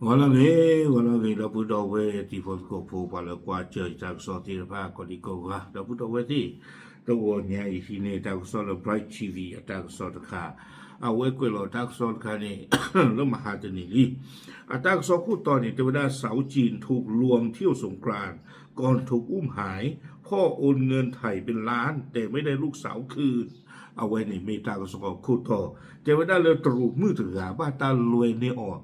ဂီၤလၢအဂ့ၤ, ဂီၤလၢအဂ့ၤ ဒီပုၢ်ဒီဝဲၢ်တံၤဖိသကိးဖိ ပှၤလၢကွၢ်စၢၤယတၢ်ကစီၣ်သ့ၣ်တဖၣ် ကိးဒံကိးဂၤ ဒီပုၢ်ဒီဝဲၢ်သ့ၣ်, တဂီၤညါအံၤဟံးန့ၢ်တၢ်ကစီၣ်လၢ Bright T V အတၢ်ကစီၣ်တခါ, အဝဲကွဲးလီၤတၢ်ကစီၣ်တခါန့ၣ် လၢမဟါတနံၤလံ. အတၢ်ကစီၣ်ခိၣ်တီန့ၣ် တဲဝဲဒၣ် สาวจีนถูกลวงเที่ยวสงกรานต์ ก่อนถูกอุ้มหาย พ่อโอนเงินไถ่เป็นล้าน แต่ไม่ได้ลูกสาวคืน အဝဲန့ၣ်မ့ၢ်တၢ်ကစီၣ်ခိၣ်တီ, တဲဝဲဒၣ်လၢတရူးမုၣ်တဂၤ ဘၣ်တၢ်လွဲန့ၢ်အီၤ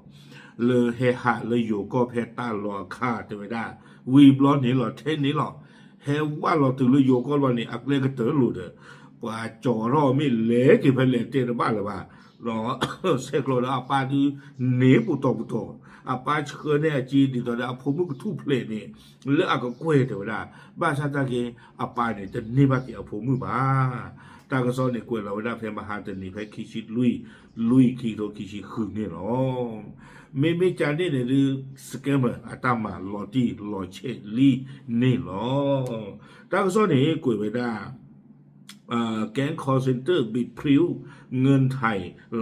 လၢဟဲဟးလၢယိၤကီၢ်ဖဲတၢ်လီၢ်အခါ တဲဝဲဒၣ်, ဝံၤဘျီန့ၣ်လီၤ ထဲန့ၣ်လီၤ, ဟဲဝဲလီၤတုၤလၢယိၤကီၢ်ဘျီန့ၣ် အကျဲကတၢၢ်လိာ်ဒီး ပှၤကၠီထီၣ်မ့ၢ်လဲၤက့ၤဖဲလဲၣ်တဲတဘၣ်လၢၤဘၣ် ဆဲးကျိးဒီးအပၢ်ဒုးန့ၣ်ပူၤတီၤပူၤတီၤ, အပၢ်ဆှၢန့ၢ်အစ့ဒ်သိးဒီးအဖိမုၣ်ကထူၣ်ဖျဲးန့ၣ် လၢအကကွဲၢ်တဲဝဲဒၣ်, ဘၣ်ဆၣ်သနာ်က့ အပၢ်န့ၣ်တန့ၢ်ဘၣ်က့ၤအဖိမုၣ်ဘၣ်. တၢ်ကစီၣ်န့ၣ်ကွဲးလီၤဝဲဒၣ်ဖဲမဟါတနံၤဖဲခံဆံလွံၢ်, လွံၢ် ခံကထိခံဆံဃုန့ၣ်လီၤ. မ့မ့ၢ်ကန့ၣ်န့ၣ်ဒုး scammer အတၢ်မၤလီၤတံၢ်လီၤဆဲးလံန့ၣ်လီၤ. တၢ်ကစီၣ်န့ၣ်ကွဲးဝဲဒၣ် แก๊ง call center บิดพริ้วเงินไถ่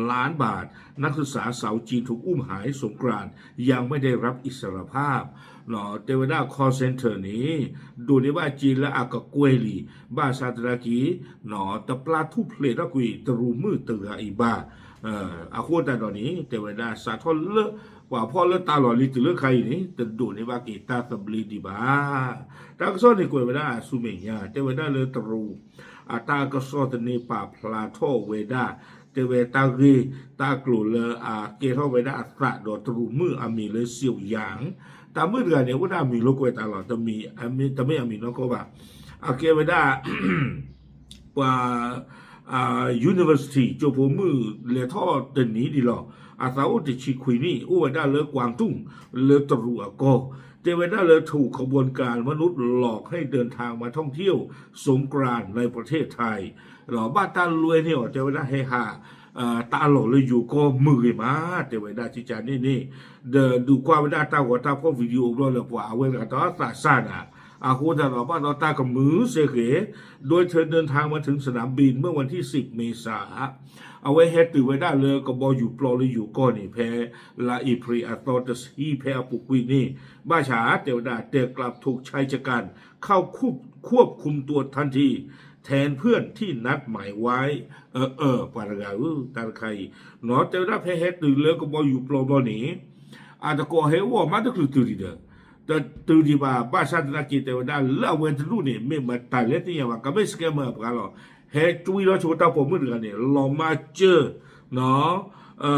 ล้านบาท นักศึกษาสาวจีนถูกอุ้มหายสงกรานต์ยังไม่ได้รับอิสรภาพ တဲဝဲဒၣ် call center န့ၣ် ဒိးန့ၢ်ဘၣ်စ့လၢအကကွဲၢ်လံ, ဘၣ်ဆၣ်သနာ်က့ တပျၢ်ထူၣ်ဖျဲးထီၣ်ကွံာ်တရူးမုၣ်တဂၤအံၤဘၣ်. အဃိသတးဒီးန့ၣ် တဲဝဲဒၣ် စးထီၣ်လၢ ပှၤဖီၣ်လၢတၢ်လီၢ်လံၤတုၤလၢခါအံၤန့ၣ် တဒိးန့ၢ်ဘၣ်က့ၤတၢ်သဘျ့ဒံးဘၣ်. တၢ်ကစီၣ်န့ၣ်ကွဲးဝဲဒၣ်ဆူမဲာ်ညါ တဲဝဲဒၣ်လၢတရူး အတၢ်ကစီၣ်သန့ပာ်ဖျါထီၣ်ဝဲဒၣ် တဲဝဲတၢ်ဂ့ၢ်တၢ်ကျိၤလၢအကဲထီၣ်ဝဲဒၣ်အသးဒီးတရူးမုၣ်အမံၤလၢ စံးယၣ်, တၢ်မုၣ်တဂၤန့ၣ် အိၣ်ဒၣ်အမံၤလိာ်ကွဲးတၢ်လီၤ, တမ့ၢ်အမံၤနီၢ်ကီၢ်ဘၣ်, အကဲဝဲဒၣ် ပှၤ university ကၠိဖိမုၣ်လဲၤထီၣ်တနံၣ်ဒံးလီၤ. အသးအိၣ်တဆံခွံနံၣ် အိၣ်ဝဲဒၣ်လၢ กวางตุ้ง လၢတရူးအကီၢ်, တဲဝဲဒၣ်လၢ ถูกขบวนการมนุษย์หลอกให้เดินทางมาท่องเที่ยวสงกรานต์ในประเทศไทย ဘၣ်တၢ်လွဲန့ၢ်အီၤ တဲဝဲဒၣ်ဟဲဟး တၢ်လီၢ်လၢယိၤကီၢ်မုာ်ဂ့ၤမး တဲဝဲဒၣ်ကကန့ၣ်န့ၣ်, ဒီးဒုးကွၢ်ဝဲဒၣ်တၢ်ဂီၤတၢ်ဖီၣ် video ဘျီလၢပှၤအဝဲတဂၤတသးစၢ်နၤ, အဃိသတးဒီးဘၣ်ဒီးတၢ်ကမုာ်စ့ၢ်ကီး, โดยเธอเดินทางมาถึงสนามบินเมื่อวันที่สิบเมษา အဝဲဟဲတုၤဝဲဒၣ်လၢကဘီယူၤပျီလၢယိၤကီၢ်န့ၣ် ဖဲလါအ့ဖြ့ၣ်အသီတဆံဖဲအပူၤကွံာ်န့ၣ်, ဘၣ်ဆၣ်တဲဝဲဒၣ် แต่กลับถูกชายชะกันเข้าควบคุมตัวทันที แทนเพื่อนที่นัดหมายไว้ အၢ ပှၤတဂၤဧၢ တၢ်တခါအံၤ, တဲဝဲဒၣ်ဖဲဟဲတုၤလၢကဘီယူၤပျီဘျီန့ၣ် အတကိးဟဲအိၣ်မးတချုးတုၤဒံးဒီး, တတုၤဒံးဘၣ် ဘၣ်ဆၣ်သနာ်က့ တဲဝဲဒၣ်လၢအဝဲတဒူၣ်န့ၣ် မ့ၢ်မတၤလဲၣ်သ့ၣ်ညါဘၣ်, ကမ့ၢ် scammer အပှၤလီၤ, ဟဲကွံလီၤဆိတၢ်ပိာ်မုၣ်တဂၤန့ၣ် လီၤမၢ်စၢၤ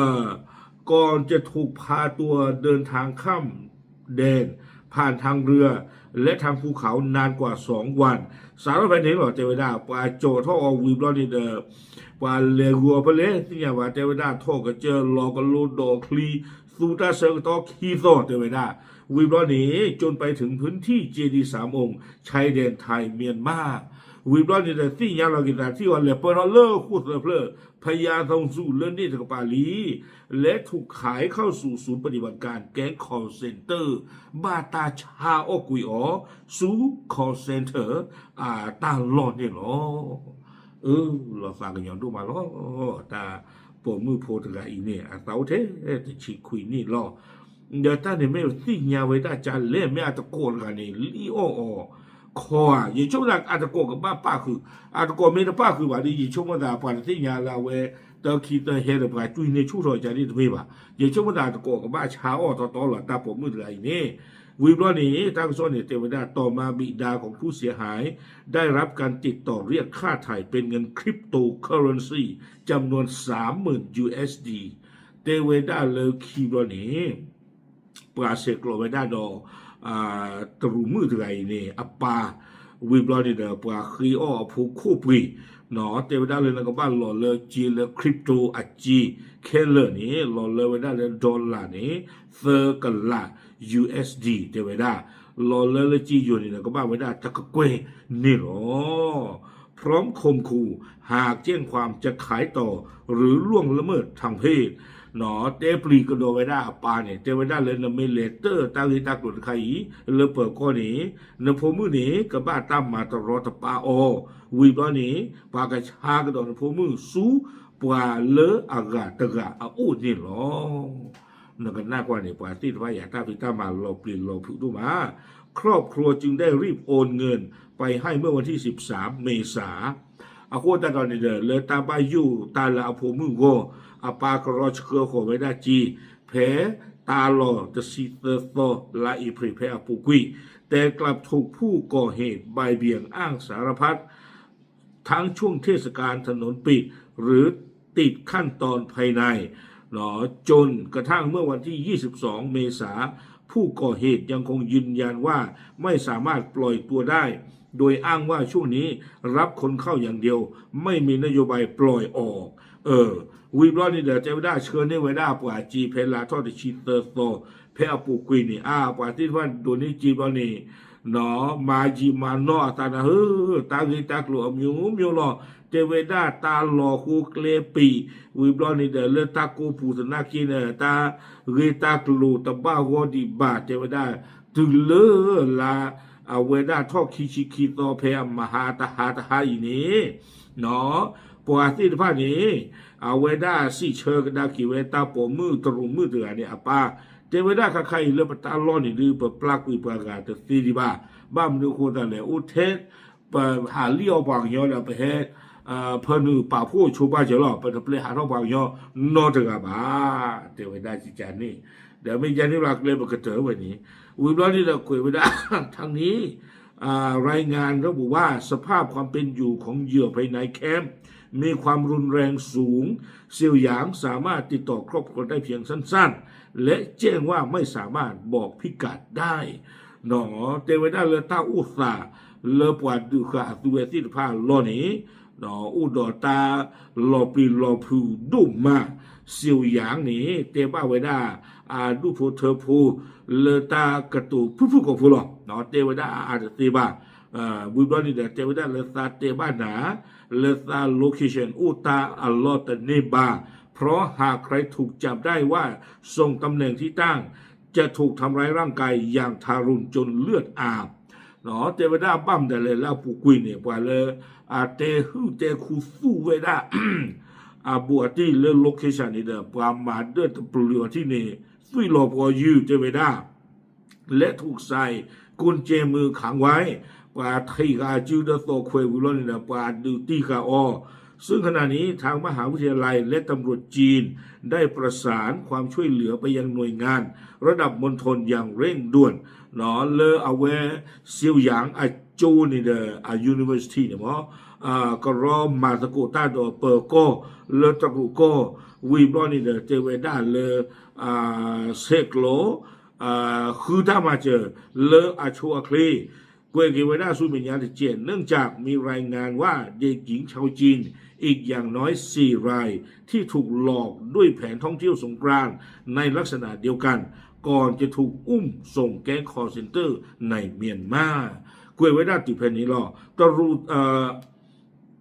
ก่อนจะถูกพาตัวเดินทางข้ามแดน ผ่านทางเรือและทางภูเขานานกว่าสองวัน စးထီၣ်ဖဲန့ၣ်လီၤ တဲဝဲဒၣ် ပှၤကၠီၤထီၣ်အီၤဝံၤဘျီန့ၣ်ဒီး ပှၤလဲၤဂုာ်အီၤဖဲလဲၣ်သ့ၣ်ညါဘၣ် တဲဝဲဒၣ် ထီၣ်ကစၢၢ် လီၤကလိ ဒီးချံ သူတၢ်ဆၢကတီၢ်ခံသီ တဲဝဲဒၣ်, ဝံၤဘျီန့ၣ် จนไปถึงพื้นที่เจดีย์สามองค์ ชายแดนไทยเมียนมา ဝံၤဘျီန့ၣ်ဒီး သ့ၣ်ညါလီၤက့ၤသးထံၣ်အီၤ လဲၤပၢၢ်ထီၣ်လၢဃိၣ်သၢဖျၢၣ် พญาทองสุก လၢန့ၣ်တကပၤလံ และถูกขายเข้าสู่ศูนย์ปฏิบัติการแก๊ง call center ဘၣ်တၢ်ဆါအီၣ်ကွံာ်အီၤ ဆူ call center အတၢ်လီၢ်န့ၣ်လီၤ. အၢ လီၤသးကညီၤဒိၣ်မးလီၤ. တၢ်ပိာ်မုၣ်ဖိတဂၤအံၤန့ၣ် အသးအိၣ်ထဲတဆံခွံနံၣ်လီၤ. ဒီးတၢ်န့ၣ်မ့ၢ်သ့ၣ်ညါဝဲဒၣ်ကလဲၣ် မ့ၢ်အတကိးတဂၤန့ၣ် လံၣ်အီၣ်အီၤ ခီဧါ, ယဆိကမိၣ်သးအတကိးကဘၣ်ပာ်ဃုာ်, အတကိးမ့ၢ်တပာ်ဃုာ်ဘၣ်ဒီး ယဆိကမိၣ်သးပှၤတသ့ၣ်ညါလၢအဝဲ တၢ်ခံတၢ်ဟဲဒီးပှၤကွံန့ၢ်ဆူၣ်ထီၣ်ကန့ၣ်တမ့ၢ်ဘၣ်. ယဆိကမိၣ်သးအတကိးကဘၣ်ဆါအီၣ်တီတီလီၤ တၢ်ပိာ်မုၣ်တဂၤအံၤန့ၣ်. ဝံၤဘျီန့ၣ် တၢ်ကစီၣ်န့ၣ် တဲဝဲဒၣ် ต่อมาบิดาของผู้เสียหายได้รับการติดต่อเรียกค่าไถ่เป็นเงินคริปโตเคอเรนซี จำนวนสามหมื่น ယူဢႅတ်ႉသ်ၡီႇတီႇ တဲဝဲဒၣ်လၢခံဘျီန့ၣ် ပှၤဆဲးကျိးဝဲဒၣ်ဒီး တရူးမုၣ်တဂၤအံၤန့ၣ် အပၢ်, ဝံၤဘျီန့ၣ်ဒီး ပှၤဃ့အီၣ်အဖိခိၣ်ပှ့ၤ, တဲဝဲဒၣ်လၢနကဘၣ်လီၤလၢစ့လၢ crypto အစ့ခဲလၢာ်န့ၣ် လီၤလၢဝဲဒၣ်လၢ dollar န့ၣ် သၢကလး ယူဢႅတ်ၣ်သီၣ် တဲဝဲဒၣ်, လီၤလၢလၢစ့ယိၤန့ၣ်ဒီး ကဘၣ်ဝဲဒၣ်တကကွဲၢ်န့ၣ်လီၤ. พร้อมข่มขู่ หากแจ้งความจะขายต่อหรือล่วงละเมิดทางเพศ တဲပျံၤကဒီးဝဲဒၣ်အပၢ်န့ၣ် တဲဝဲဒၣ်လၢနမ့ၢ်လဲၤတၢၢ်တၢ်ဂ့ၢ်တၢ်ကျိၤတခါအံၤ လၢပၢၤကီၢ်န့ၣ် နဖိမုၣ်န့ၣ် ကဘၣ်တၢ်မၤတရီတပါအီၤ, ဝံၤဘျီန့ၣ် ပှၤကဆါကဒီးနဖိမုၣ်ဆူ ပှၤလၢအဂၤတဂၤအအိၣ်န့ၣ်လီၤ. နကနၣ်ကွၢ်န့ၣ် ပှၤသ့ၣ်တဖၣ်ယၤတၢ်ဖံးတၢ်မၤလီၤပျံၤလီၤဖုးဒိၣ်မး, ครอบครัวจึงได้รีบโอนเงินไปให้เมื่อวันที่สิบสาม เมษา အဃိသတးဒီးန့ၣ်ဒီး လၢတၢ်ဘၣ်ယိၣ်တၢ်လၢအဖိမုၣ်အဂီၢ် အပၢ်ကရီဆှၢဃီၤဝဲဒၣ်စ့ ဖဲတၢ်လီၢ်တဆံသၢသီ လါအ့ဖြ့ၣ် ဖဲအပူၤကွံာ် แต่กลับถูกผู้ก่อเหตุบ่ายเบี่ยงอ้างสารพัด ทั้งช่วงเทศกาลถนนปิด หรือติดขั้นตอนภายใน เนาะ จนกระทั่งเมื่อวันที่ยี่สิบสอง เมษา ผู้ก่อเหตุยังคงยืนยันว่าไม่สามารถปล่อยตัวได้ โดยอ้างว่าช่วงนี้รับคนเข้าอย่างเดียว ไม่มีนโยบายปล่อยออก ဝံၤဘျီန့ၣ်ဒီး တဲဝဲဒၣ်ဆှၢန့ၢ်ဝဲဒၣ်ပှၤစ့ဖဲလါထီၣ်တဆံသၢသီ ဖဲအပူၤကွံာ်န့ၣ် အါ ပှၤသ့ၣ်တဖၣ်ဒိးန့ၢ်စ့ဘျီန့ၣ် မၤယံာ်မၤနီၢ်အသးနၤဧၢ, တၢ်ဂ့ၢ်တၢ်ကျိၤအမျိုးမျိုးလီၤ. တဲဝဲဒၣ်တၢ်လီၤဃိကျဲပံာ် ဝံၤဘျီန့ၣ်ဒီး လၢတၢ်ကိးပူၤသနာ်က့န့ၣ် တၢ်ဂ့ၢ်တၢ်ကျိၤတဘၣ်ဂီၢ်ဒံးဘၣ် တဲဝဲဒၣ် တုၤလၢလါ အဝဲဒၣ်ထီၣ်ခံဆံခံသီ ဖဲအမဟါတဟါတဟါအံၤန့ၣ် ပှၤသ့ၣ်တဖၣ်န့ၣ် အဝဲဒၣ်စံးဆၢကဒါက့ၤဝဲတၢ်ပိာ်မုၣ်တရူးမုၣ်တဂၤန့ၣ်အပၢ် တဲဝဲဒၣ်ခါခါအံၤလၢပတၢ်လီၢ်န့ၣ်ဒုး ပပျၢ်ကွံာ်ပှၤဂၤတသ့ဒံးဘၣ်. ဘၣ်မနုၤအဃိသတးလဲၣ် အိၣ်ထဲ ပဟးလံၣ်အီၣ်ပှၤကညီဒီး ပဟဲ ဖၢနုာ်ပာ်ဖှိၣ်ဆိပာ်စၢၤလီၤ. ပတပျဲဟးထီၣ်ပှၤကညီနီတဂၤဘၣ် တဲဝဲဒၣ်ကကန့ၣ် ဒီးမ့ၢ်ယါန့ၣ်ဘျီကျဲပကတၢၢ်ဝဲန့ၣ် ဝံၤဘျီန့ၣ်ဒီးကွဲးဝဲဒၣ် ทั้งนี้ รายงานระบุว่าสภาพความเป็นอยู่ของเหยื่อภายในแคมป์ มีความรุนแรงสูง เสี่ยวหยางสามารถติดต่อครอบครัวได้เพียงสั้นๆ และแจ้งว่าไม่สามารถบอกพิกัดได้ เนาะ တဲဝဲဒၣ်လၢတၢ်အိၣ်သး လၢပှၤဒုးဃာ်အသုဝဲသ့ၣ်တဖၣ်အလီၢ်န့ၣ် အိၣ်ဒီးတၢ်လီၤပျံၤလီၤဖုးဒိၣ်မး စ့ၣ်ယၣ်န့ၣ် တဲဘၣ်ဝဲဒၣ် အဒူၣ်ဖိထၢဖိ လၢတၢ်ကတိၤဖုၣ်ဖုၣ်ကိာ်ဖိလီၤ. တဲဝဲဒၣ်အအါတသ့ဘၣ် ဝံၤဘျီန့ၣ်ဒီး တဲဝဲဒၣ်လၢသးတဲဘၣ်နၤ လၢသး location အိၣ်တၢ်အလီၢ်တန့ၢ်ဘၣ် เพราะหากใครถูกจับได้ว่าส่งตำแหน่งที่ตั้ง จะถูกทำร้ายร่างกายอย่างทารุณจนเลือดอาบ တဲဝဲဒၣ်ဘၣ်မတၤလဲၣ်လၢအပူၤကွံာ်န့ၣ် ပှၤလၢ အတဲဟုၣ်တဲခူသူၣ်ဝဲဒၣ် အဘူးအတံၢ်လၢ location န့ၣ်ဒီး ပှၤမၤဒၢၣ်တပျုာ်အီၤထံၣ်န့ၣ် သွံၣ်လီၤပှီၤယုၢ်တဲဝဲဒၣ် และถูกใส่กุญแจมือขังไว้ ပှၤထံၣ်ဃာ်အစုဒီးသီၣ်ခွဲးဝံၤလီၤန့ၣ်ဒီး ပှၤဒုးတံၢ်ဃာ်အီၤ ซึ่งขณะนี้ทางมหาวิทยาลัยและตำรวจจีนได้ประสานความช่วยเหลือไปยังหน่วยงานระดับมณฑลอย่างเร่งด่วน လၢအဝဲ စ့ၣ်ယၣ်အကၠိန့ၣ်ဒီး အ university န့ၣ်မ့ၢ် ကရီမၤသကိးတၢ်ဒီးပၢၤကီၢ်လၢတရူးကီၢ် ဝံၤဘျီန့ၣ်ဒီး တဲဝဲဒၣ်လၢ ဆဲးကျိး ဃုတၢ်မၤစၢၤလၢအဆိအချ့ ကွဲးက့ၤဝဲဒၣ်ဆူမဲာ်ညါတစဲး เนื่องจากมีรายงานว่าเด็กหญิงชาวจีนอีกอย่างน้อยสี่รายที่ถูกหลอกด้วยแผนท่องเที่ยวสงกรานต์ในลักษณะเดียวกัน ก่อนจะถูกอุ้มส่งแก๊ง call center ในเมียนมา ကွဲးဝဲဒၣ်တုၤဖဲန့ၣ်လီၤ. တရူး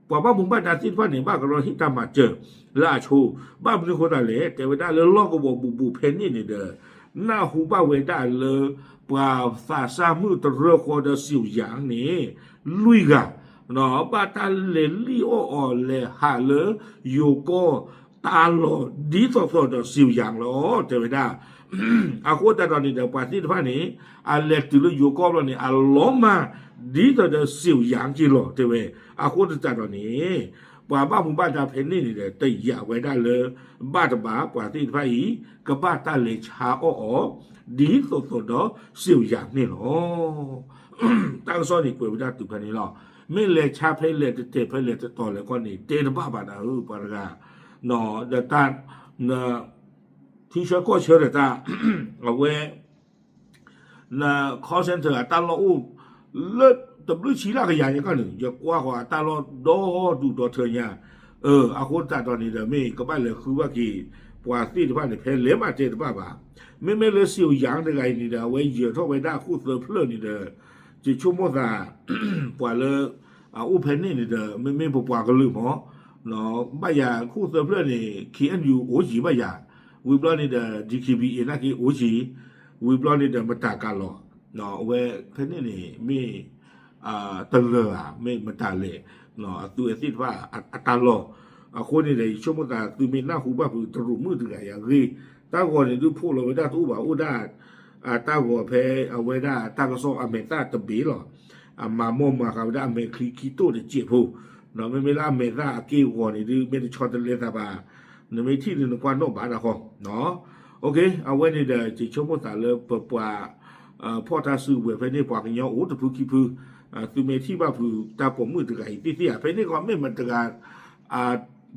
ပှၤဘၣ်မူဘၣ်ဒါသ့ၣ်တဖၣ်န့ၣ် ဘၣ်ကရီဟ့ၣ်တၢ်မၤစၢၤလၢအဆိ ဘၣ်မနုၤအဃိသတးလဲၣ် တဲဝဲဒၣ်လၢလီၢ်ကဝီၤဘူးဘူးဖဲန့ၣ်န့ၣ်ဒီး နၢ်ဟူဘၣ်ဝဲဒၣ်လၢ ပှၤသးစၢ်မုၣ်တရၢဃီဒီးစ့ၣ်ယၣ်န့ၣ် လွံၢ်ဂၤ ဘၣ်တၢ်လဲၤလံၣ်အီၣ်အီၤလဲၤဟးလၢယိၤကီၢ်တၢ်လီၢ်ဒ်သိးသိးဒီးစ့ၣ်ယၣ်လီၤ တဲဝဲဒၣ် အဃိသတးဒီးန့ၣ်ဒီး ပှၤသ့ၣ်တဖၣ်န့ၣ် အလဲၤတုၤလၢယိၤကီၢ်ဘျီန့ၣ် အလီၤမၢ်ဒ်သိးဒီးစ့ၣ်ယၣ်က့ၤလီၤ တဲဝဲ အဃိသတးဒီးန့ၣ် ပှၤဘၣ်မူဘၣ်ဒါဖဲန့ၣ်န့ၣ်ဒီး တယာ်ဝဲဒၣ်လၢ ဘၣ်တဘၣ်ပှၤသ့ၣ်တဖၣ်အံၤ ကဘၣ်တၢ်လဲၤဆါအီၣ်အီၤ ဒ်သိးသိးဒီးစ့ၣ်ယၣ်န့ၣ်လီၤ တၢ်ကစီၣ်န့ၣ်ကွဲးဝဲဒၣ်တုၤဖဲန့ၣ်လီၤ. မ့ၢ်လဲၤဆါဖဲလဲၣ်တတဲာ်ဖဲလဲၣ်တတီၤလဲၣ်ခီန့ၣ် တဲတဘၣ်ဘၣ်နၤဧၢ ပှၤတဂၤ ဒီးတၢ် ထံဆၢကီၢ်ဆၢဒီးတၢ် အဝဲ န call center အတၢ်လီၢ်အိၣ် လၢတဘျုးဆံလၢကယၤညါကီၢ်န့ၣ် ယကွၢ်ဃီၤအတၢ်လီၢ်ဒီဒူၣ်ဒီထၢညါ အဃိသတးဒီးန့ၣ်ဒီး မ့ၢ်ကဘၣ်လဲၤဃုဘၣ်က့ၤ ပှၤသ့ၣ်တဖၣ်န့ၣ် ဖဲလဲၣ်မးတဲတဘၣ်ဘၣ်. မ့မ့ၢ်လၢစ့ၣ်ယၣ်တဂၤအံၤန့ၣ်ဒီး အဝဲယၢၤထီၣ်ဝဲဒၣ်ခိၣ်သၢဖျၢၣ်န့ၣ်ဒီး ယဆိကမိၣ်သး ပှၤလၢ အအိၣ်ဖဲန့ၣ်န့ၣ်ဒီး မ့မ့ၢ်ပပှၤကလုာ်မး ဘၣ်ယၤခိၣ်သၢဖျၢၣ်န့ၣ် ခ့ၣ်အဲၣ်ယူၣ် အိၣ်ကံဘၣ်ယၤ ဝံၤဘျီန့ၣ်ဒီး ဒံၣ်ခ့ၣ်ဘံၣ်အ့ၣ် နာ်က့အိၣ်ကံ ဝံၤဘျီန့ၣ်ဒီး မတၤကးလီၤ အဝဲဖဲန့ၣ်န့ၣ် မ့ၢ် တလၢာ်ဧါ မ့ၢ်မတၤလဲၣ် အသုဝဲသ့ၣ်တဖၣ်အတၢ်လီၢ် အဃိန့ၣ်ဒီး ယဆိကမိၣ်သး သုမ့ၢ်နၢ်ဟူဘၣ်ဖုးတရူးမုၣ်တဂၤအံၤအဂ့ၢ် တၢ်ဂီၤန့ၣ်ဒုးဖီၣ်လီၤဝဲဒၣ်တအိၣ်ဘၣ် အိၣ်ဒၣ် တၢ်ဂီၤဖဲအဝဲဒၣ်တၢ်ကစီၣ်အမဲာ်သၣ်တဘ့ၣ်လီၤ. အမၤမီၢ်မၤဃာ်ဝဲဒၣ်အမဲာ်ချံခံတိၢ်တစဲးဖိ, မ့မ့ၢ်လၢအမဲာ်သၣ်အက့ၢ်အဂီၤန့ၣ်ဒုး မ့ၢ်တဆီတလဲသးဘၣ်, နမ့ၢ်ထံၣ်ဒုးနကွၢ်နီၣ်ဘၣ်ဒၣ်ဃီ. အဝဲန့ၣ်ဒီး ယဆိကမိၣ်သးလၢပပှၤ ဖီၣ်တၢ်စုကဝဲၤဖဲန့ၣ် ပှၤကညီအိၣ်တဖုခံဖု, သုမ့ၢ်ထံၣ်ဘၣ်ဖုးတၢ်ပိာ်မုၣ်တဂၤအံၤသ့ၣ်သ့ၣ်ဧါ, ဖဲန့ၣ်ကီးမ့ၢ်မတဂၤ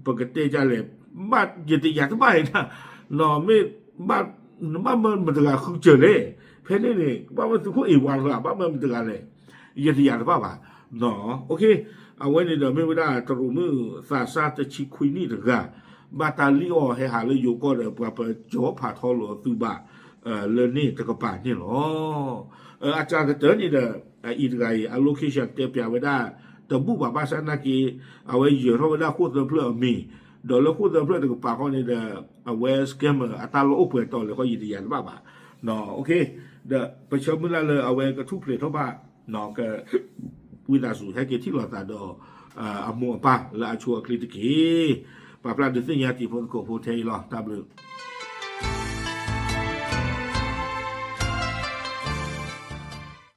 ပကတဲဒ်လဲၣ်, ဘၣ်ယတယာ်တဘၣ်အံၤဒၣ်, မ့ၢ် နဘၣ်မၢမတဂၤဃုစၢၤလဲၣ်, ဖဲန့ၣ်န့ၣ် ဘၣ်မၢသုးခိၣ်အ့ၣ်ဝါလီၤ ဘၣ်မၢမတဂၤလဲၣ်, ယတယာ်တဘၣ်ဘၣ်. အဝဲန့ၣ်ဒီးမ့ၢ်ဝဲဒၣ်တရူးမုၣ်သးစၢ်တဆံခွံနံၣ်တဂၤ, ဘၣ်တၢ်လံၣ်အီၣ်ဟဲဟးလၢယိၤကီၢ်ဒီး ပှၤပကၠီဖးထီလိာ်အသုးဘၣ် လၢန့ၣ်တကပၤန့ၣ်လီၤ. အစှၤကတၢၢ်န့ၣ်ဒီး အအံၤတဂၤအံၤ အ location တဲပျးဝဲဒၣ်တဘူၣ်ဘၣ် ဘၣ်ဆၣ်နာ်က့ အဝဲယၢၤထီၣ်ဝဲဒၣ်ခိၣ်သၢဖျၢၣ်အမံၤ, ဒီးလၢခိၣ်သၢဖျၢၣ်တကပၤဃီန့ၣ်ဒီး အဝဲ scammer အတၢ်လီၢ်အိၣ်ပှဲၤတီၤလဲၣ်ဃီ ယတယာ်တဘၣ်ဘၣ်. ဒီးပဆၢမုၢ်လၢ်လၢအဝဲကထူၣ်ဖျဲးထီၣ်ဘၣ် ဝံသးစူၤ ဟဲက့ၤထံၣ်လိာ်သးဒီး အမိၢ်အပၢ်လၢအဆိအချ့တက့ၢ်. ပာ်ဖျါဒုးသ့ၣ်ညါတံၤဖိသကိးဖိထဲအံၤလီၤ. တၢ်ဘျုး